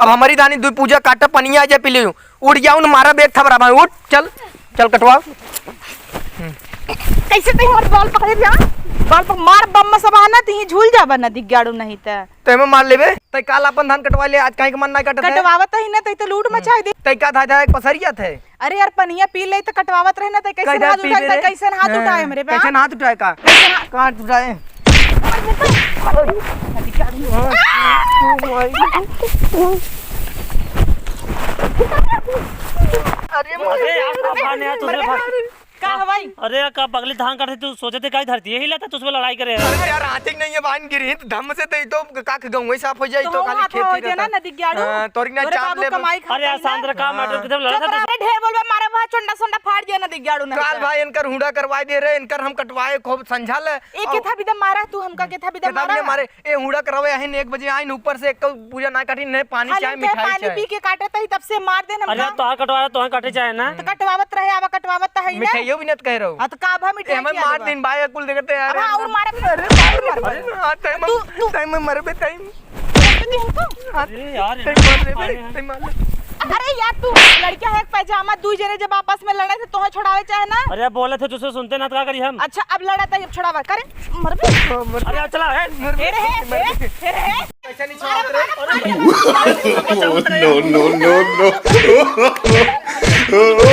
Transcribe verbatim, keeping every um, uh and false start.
अब हमरी दानी दुइ पूजा काटा, पनिया आ जाए पी ले। उठ जाओ न, मारा बेग थबरा भाई, उठ, चल, चल कटवाओ। कैसे तई हमारे बाल पकड़े जा? बाल पक-, मार बम में सब आना, तई झूल जाबा नदी गाड़ू नहीं त। तो एमे मार लेबे। तई काल अपन धान कटवा ले, आज काहे के मन ना कटत है? कटवावत ही ना, तई तो लूट मचाई दे। तई का धाय धाय पसरियत है? अरे यार, पनिया पी ले तो कटवावत रहे ना, तई कैसे कैसे हाथ पी उठाए, ले तई रे? कैसे हाथ हाँ, उठाए हमरे पे, कैसे हाँ? हाथ उठाए का? कैसे हाथ? कहाँ उठाए? अरे अरे यार, का भाने यार, तुझे भा- का हवाई? अरे यार, का पगली धान काटे, तू सोचे थे काई धरती यही लेता, तुझसे लड़ाई करे। अरे यार, आँखी नहीं है, बाइन गिरी, तो धम से दे तो का के गंगोई साफ हो जाई, तो तो खाली हाथ खेती हो जाए ना, रहता। नदी ग्याड़ू। हाँ, तोरी ना तोरे चाप बाबू ले। कमाई अरे यार, खाते सांद्रा, ना। का मैटर हाँ। किधर लड़ा चुप था रह, तू? अरे ढेर बोलबे, मारे वहाँ चुंडा सुंडा फाड़ दिया, नदी ग्याड़ू नहीं काल तो। भाई इनकर हुड़ा करवाई दे रहे, इनकर हम कटवाए खूब संझा ले। ए, और केथा बिदा मारा तू हमका, केथा बिदा केथा मारा? बिदा मारे? ए, हुड़ा करवाए, अहिन एक बजे आइन, ऊपर से एक पूजा ना काटी, नहीं पानी खाली चाय, उनके मिठाई पानी चाय। पी के काटत ही, तब से मार देन अरे हमका। यार, तोहार कटवाए, तोहार काटे चाहे ना। तो कटवावत रहे, आवा कटवावत है ही ना। मिठाइयो भी नहीं कह रहो। हाँ, तो का भा मिठाई अब हमें किया मार देबा? दिन भाई, कुल देखते हैं, अरे। अब हाँ, और मारा। अरे, अरे, अरे, हाँ, टाइम तू, हम, तू टाइम में मरबे, टाइम। तू हमको? हाँ, अरे यार, टाइम मार दे, टाइम मार दे। अरे यार, तू लड़का है, एक पैजामा, दू जने जब आपस में लड़े थे, तोहे छोड़ावे चाहे ना? अरे, बोले थे, तुझसे सुनते ना, तो का करी हम? अच्छा, अब लड़ा था, अब छोड़ावा, करे? मरबे? हाँ, मर अरे, चला, ए। मर ए रे, ए, मर ए रे। रे। पैसा नहीं छोड़त रे। No, no, no, no, no।